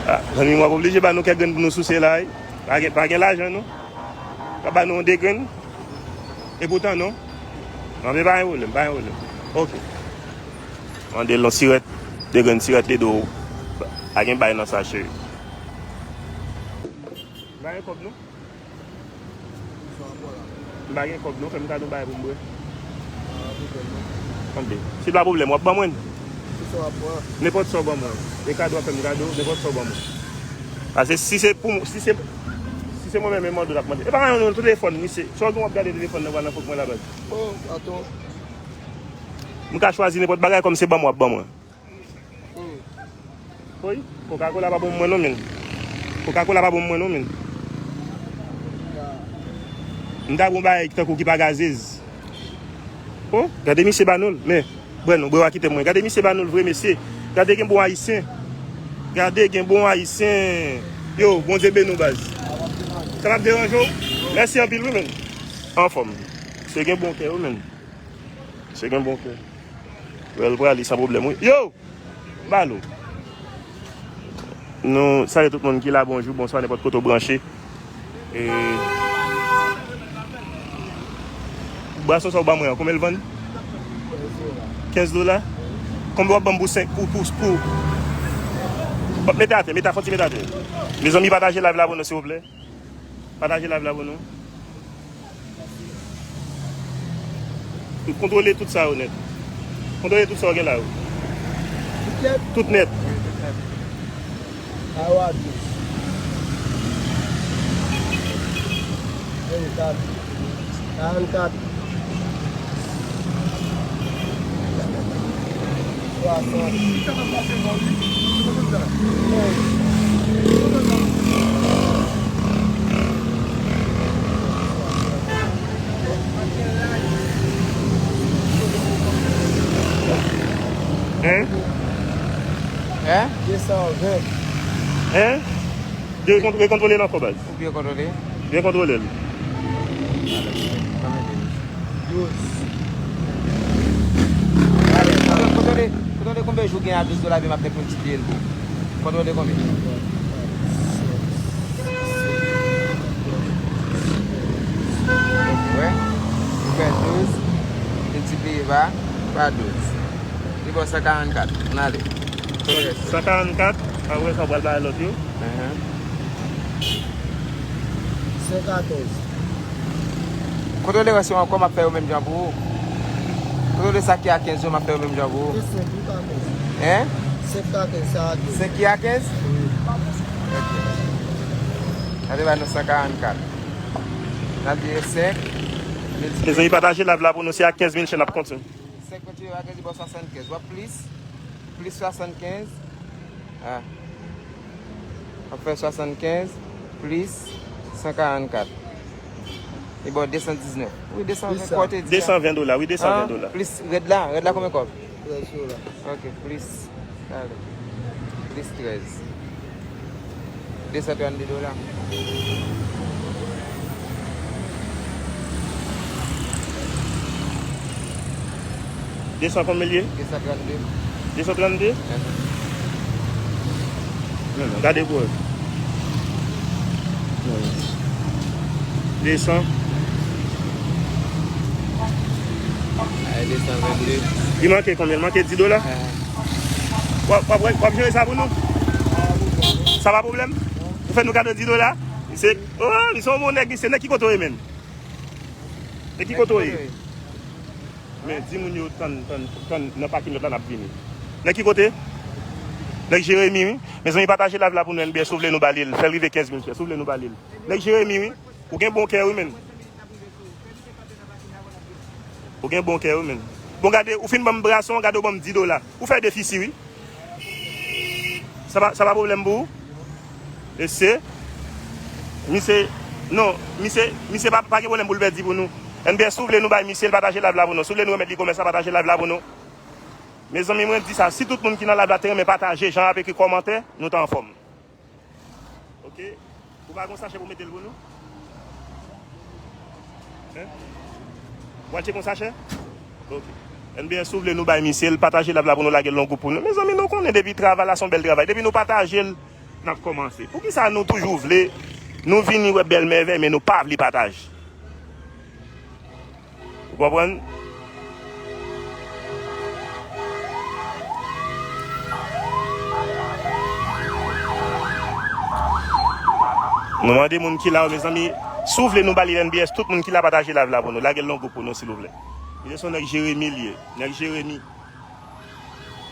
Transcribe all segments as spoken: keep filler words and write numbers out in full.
Ah, zanmi m, w ap oblije ba nou kèk grenn pou nou souse la, wi. Pa gen, pa gen lajan, non. Ka ba nou yon de grenn. E poutan, non. Non, men pa gen pwoblèm, pa gen pwoblèm. Ok. Mande l yon sirèt, de grenn sirèt li dou. Pa gen bay nan sa, cheri. Pa gen kòb, non. M pa gen kòb non, fè m kado bagay pou m bwè. Tande. Si pa pwoblèm, w ap ban mwen? Nenpòt sa w ban mwen. E kado w ap fè m kado, nenpòt sa w ban mwen. Paske si se pou mwen, si se, si se mwen menm, e mande w ap mande. E pa yon telefòn, misye. Sa w gen w ap gade telefòn nan, nan fòk mwen la baz. M ka chwazi nenpòt bagay kòm se ban mwen w ap ban mwen. Wi, Coca-Cola pa bon pou mwen non, men. Coca-Cola pa bon pou mwen non, men. M ta bon bagay tankou ki pa gazez. Oh, gade misye ba nou l, men. Bwè non, bwè w a kite mwen. Gade misye ba nou l vre, mesye. Gade gen bon ayisyen. Gade gen bon ayisyen. Yo, Bondye beni w, baz. Sa p ap deranje w? Mèsi anpil, wi, men. Anfòm. Se gen bon kè, wi, men. Se gen bon kè. Wè l prale san pwoblèm, wi. Yo! Balo. Nou salye tout moun ki la, bonjou, bonswa, nenpòt kote w branche. E, bwason sa w ba mwen an, konbyen l vann? Kenz dola. Konbyen w ap ban m pou senk, pou, pou, pou, mete atè, mete, fon ti mete atè. Mezanmi, pataje live la pou nou, silvouplè. Pataje live la pou nou. Kontwole tout sa yo nèt. Kontwole tout sa yo gen la yo. Tout nèt? Tout nèt. Wi, tout nèt. Awa douz. Vennkat. Karannkat. Hein? Hein? Desan ven. Hein? Rekontwole l ankò, baz. Ou byen kontwole? Byen kontwole l. Douz. Kontwole, kontwole konbyen jou gen a douz dola, epi m ap multipliye l pou ou. Kontwole konbyen? Wè. Ou fè douz, miltipliye pa, pa douz. Li ba w san karannkat. Ann ale. San karannkat, apre sa, w pral bay lòt yo. Ahan. San katòz. Kontwole wè si ankò m ap fè yo menm jan pou ou. Kontwole sa ki a kenz yo, m ap fè yo menm jan pou ou. Se senk wi, katòz. Hein? Senk katòz, sa a kenz. Senk ki a kenz? Wi. Ok. Gade ba nou san karannkat. N ap di senk. Mezanmi, pataje live la pou nou, se a kenz mil chen n ap kontinye. Senk kontinye, pa kenz, li ba w swasannkenz. W ap plis. Plis swasannkenz. Ah. W ap fè swasannkenz plis san karannkat. Li ba w desan diznèf. Wi, desan ven, kòman w te di a? Desan ven dola, wi, desan ven dola. Plis rèd la, rèd la konbyen kòb? Trèz dola. Ok, plis, talè. Plis trèz. Desan trannde dola. Desan konbyen l ye? Desan trannde. Desan trannde? Ahan. Non, non, gade pou wè. Non, non. Desan. Ay, desan vennde. Li manke konbyen? Li manke dis dola? Ahan. W ap, w ap, w ap jere sa pou nou? Sa pa pwoblèm? Ou fè nou kado dis dola? Se, oh, li se yon bon nèg, li se nèg ki kote w ye, menm? Nèg ki kote w ye? Men, di moun yo tann, tann, tann nan pakin lòt la, n ap vini. Nèg ki kote? Nèg Jeremi, wi. Mezanmi, pataje live la pou nou, N B S, si w vle nou ba li l. Fè l rive kenz mil chè, si w vle nou ba li l. Nèg Jeremi, wi. Ou gen bon kè, wi, menm. Ou gen bon kè, wi, menm. Bon, gade, ou fin ban m bwason, gade, ou ban m dis dola. Ou fè defisi, wi. Sa pa, sa pa pwoblèm pou ou? Mesye, misye, non, misye, misye pa, pa gen pwoblèm pou l pèdi pou nou. N B S, si w vle nou bay misye l, pataje live la pou nou. Si w vle nou remèt li komès la, pataje live la pou nou. Mezanmi, mwen di sa, si tout moun ki nan live la te renmen pataje, jan ap ekri kòmantè, nou ta anfòm. Ok. Ou pa gon sachè pou mete l pou nou? Hein? W al tcheke yon sachè? Ok. N B S, si w vle nou bay misye l, pataje live la pou nou, lage l nan gwoup pou nou. Mezanmi, nou konnen depi travay la se yon bèl travay. Depi nou pataje l, N ap kòmanse. Poukisa nou toujou vle, nou vini wè bèl mèvèy, men nou pa vle pataje? Ou konprann? Nou mande moun ki la yo, mezanmi, si w vle nou ba li N B S, tout moun ki la pataje live la pou nou. Lage l nan gwoup pou nou, silvouplè. Li se yon nèg Jeremi l ye. Nèg Jeremi.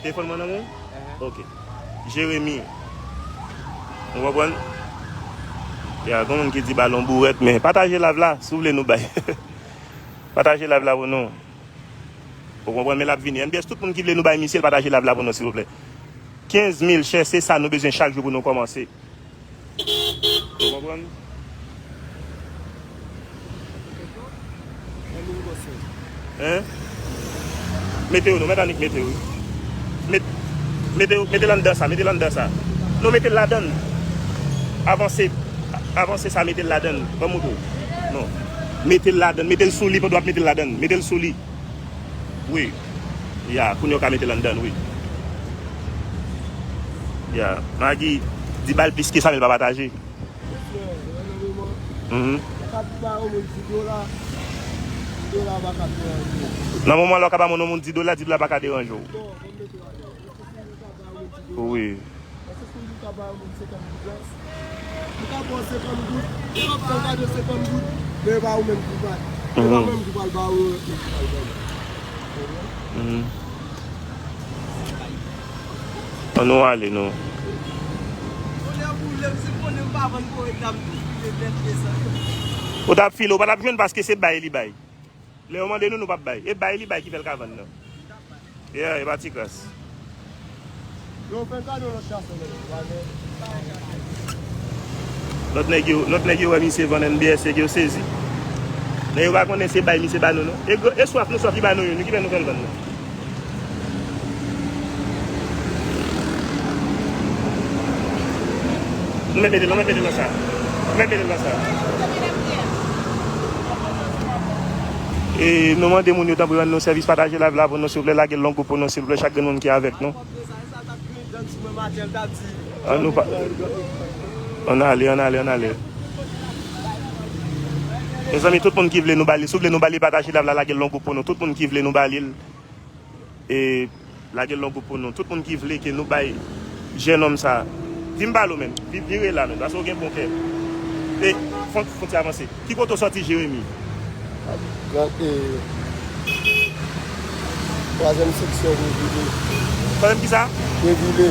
Telefòn mwen nan men w? Ok. Jeremi. Ou konprann? Ya, gen moun ki di balon bourèt, men pataje live la, si w vle nou bay. Pataje live la pou nou. Ou konprann, men l ap vini. N B S, tout moun ki vle nou bay misye, pataje live la pou nou, silvouplè. Kenz mil chè, se sa nou bezwen chak jou pou nou kòmanse. Ou konprann? Hein? Mete yo non, mèt Anik mete yo. Met, mete yo, mete l anndan sa, mete l anndan sa. Non, mete l ladann. Avanse, avanse sa, mete l ladann. Ban m montre w. Non. Mete l ladann, mete l sou li pandan w ap mete l ladann. Mete l sou li. Wi. Ya, kounye a w ka mete l anndan, wi. Ya, Magi, di ba l plis ke sa, men l pa pataje. Mhm. Nan moman la w ka ba moun yon moun di dola, di dola pa ka deranje w. Wi. Li ka ba w senkant goud, li p ap fè w kado senkant goud, men e pa ou menm ki pral, e pa ou menm ki pral ba ou yo, ki pral ba ou. Mhm. Ann nou ale, non. Ou t ap file, ou pa t ap jwenn paske se bay li bay. Lè yo mande nou, nou p ap bay. E bay li bay ki fè l ka vann nan. Yeah, e pa ti kras. Yo fè kado lòt chache, men. Lòt nèg yo, lòt nèg yo wè misye vann N B S, yo sezi. Men yo pa konnen se bay misye ba nou, non. E, e swaf nou swaf li ba nou yo, nou ki fè nou fè l vann nan. Nou mèt mete l, nou mèt mete l nan sa. Nou mèt mete l nan sa. E nou mande moun yo tanpri rann nou sèvis, pataje live la pou nou, silvouplè, lage l nan gwoup pou nou, silvouplè, chak grenn moun ki avèk nou. An nou pa. Ann ale, ann ale, ann ale. Mezanmi, tout moun ki vle nou ba li, si w vle nou ba li, pataje live la, lage l nan gwoup pou nou. Tout moun ki vle nou ba li l. E lage l nan gwoup pou nou. Tout moun ki vle ke nou bay jennonm sa. Vin pale w menm. Vi-, vire la menm. Paske w gen bon kè. E fon, fon ti avanse. Ki kote w sòti, Jeremi? Nan, e, twazyèm seksyon Revile. Twazyèm kisa? Revile.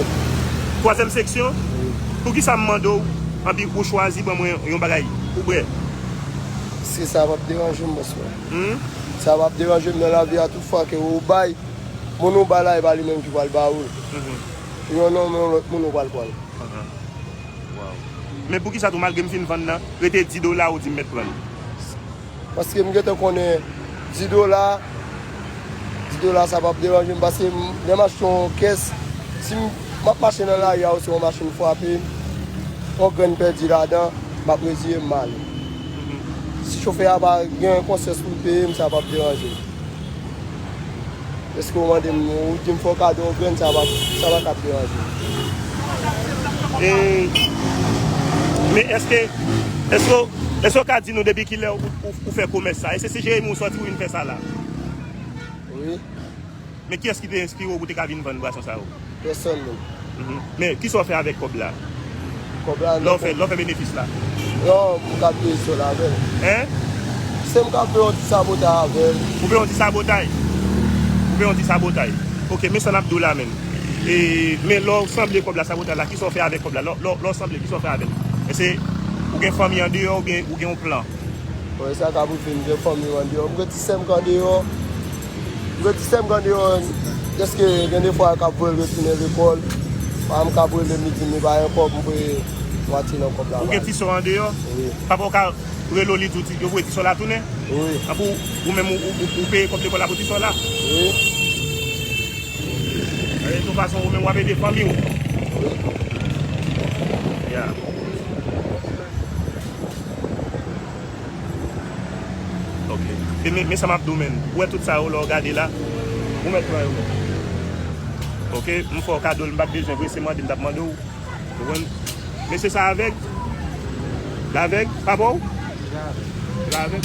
Twazyèm seksyon? Wi. Poukisa m mande w, anpi ou chwazi ban mwen yon bagay pou bwè? Se sa p ap deranje m, bòs mwen. Hmm? Sa p ap deranje m nan lavi a, tout fwa ke ou bay, moun ou bay la, e pa li menm ki pral ba ou l. Mhm. Yon non, men yon lòt moun ou pral pran l. Ahan. Wow. Men poukisa tou, malgre m fin vann nan, rete di dola ou di m mèt pran l? Paske m gentan konnen di dola, di dola sa p ap deranje m, paske m, lè m achte yon kès, si m, m ap mache nan lari a, ou si yon machin frape m, yon grenn pèdi ladan, m ap reziye m, m ale. Mhm. Si chofè a pa gen konsyans pou l peye m, sa p ap deranje m. Èske w mande m, ou di m fè w kado yon grenn, sa pa, sa pa ka deranje m. E, men èske, èske, èske w ka di nou depi kilè ou, ou, ou fè komès sa? Èske se Jeremi ou sòti ou vin fè sa la? Wi. Men kiyès ki te enspire w pou te ka vin vann bwason sa yo? Pèsòn menm. Mhm. Men kisa w fè avèk kòb la? Kòb la, lè w fè, lè w fè benefis la? Non, m ka peye sòl avè l. Hein? Se m ka peye yon ti sabotay avè l. Ou peye yon ti sabotay? Ou peye yon ti sabotay. Ok, men sa n ap di w la menm. E, men lè w sanble kòb la, sabotay la, kisa w fè avèk kòb la? Lè, lè, lè w sanble, kisa w fè avè l? Èske ou gen fanmi andeyò oubyen ou gen yon plan? Bon, e sa ka pou fin gen fanmi m andeyò. M gen ti sè m k andeyò. M gen ti sè m k andeyò. Dèske gen de fwa l ka voye l retounen lekòl. Paran m ka rele m, li di m li pa gen kòb, m voye mwatye nan kòb la ba l. Ou gen ti sè w andeyò? Wi. Papa w ka rele w, li di w ti, yo voye ti sè w la tounen? Wi. Anpi w, ou menm, ou, ou, ou peye kòb lekòl la pou ti sè w la? Wi. E, de tout fason, ou menm w ap ede fanmi w. Wi. Ya. Ok. E men, men sa m ap di w, menn. Ou wè tout sa yo, lè w gade la, ou mèt pran yo, menn. Ok, m fè w kado l, m pa t bezwen prese mande, m t ap mande w. Ou konprann? Mesye sa avèg? L avèg? Pa pa w? L avèg?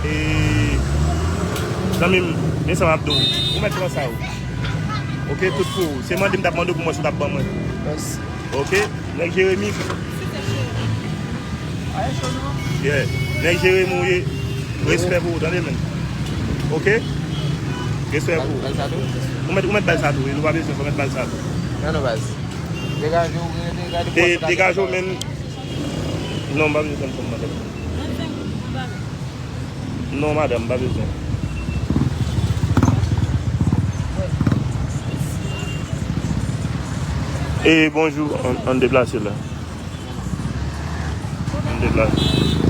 E, zanmi m, men sa m ap di w. Ou mèt pran sa ou. Ok, tout pou ou. Se mande m t ap mande w pou mwen si w t ap ban mwen. Mèsi. Ok, nèg Jeremi. Yeah. Nèg Jeremi ou ye. Respè pou ou, tande, men. Ok? Respè pou ou. Ou mèt, ou mèt ba l sa tou, wi. Nou pa bezwen sa, ou mèt ba l sa tou. Non, non, baz. Degaje w, degaje w, degaje w, men. Non, m pa bezwen fanm nan tèt. Non, madanm, m pa bezwen. E bonjou, ann, ann deplase la. Ann deplase.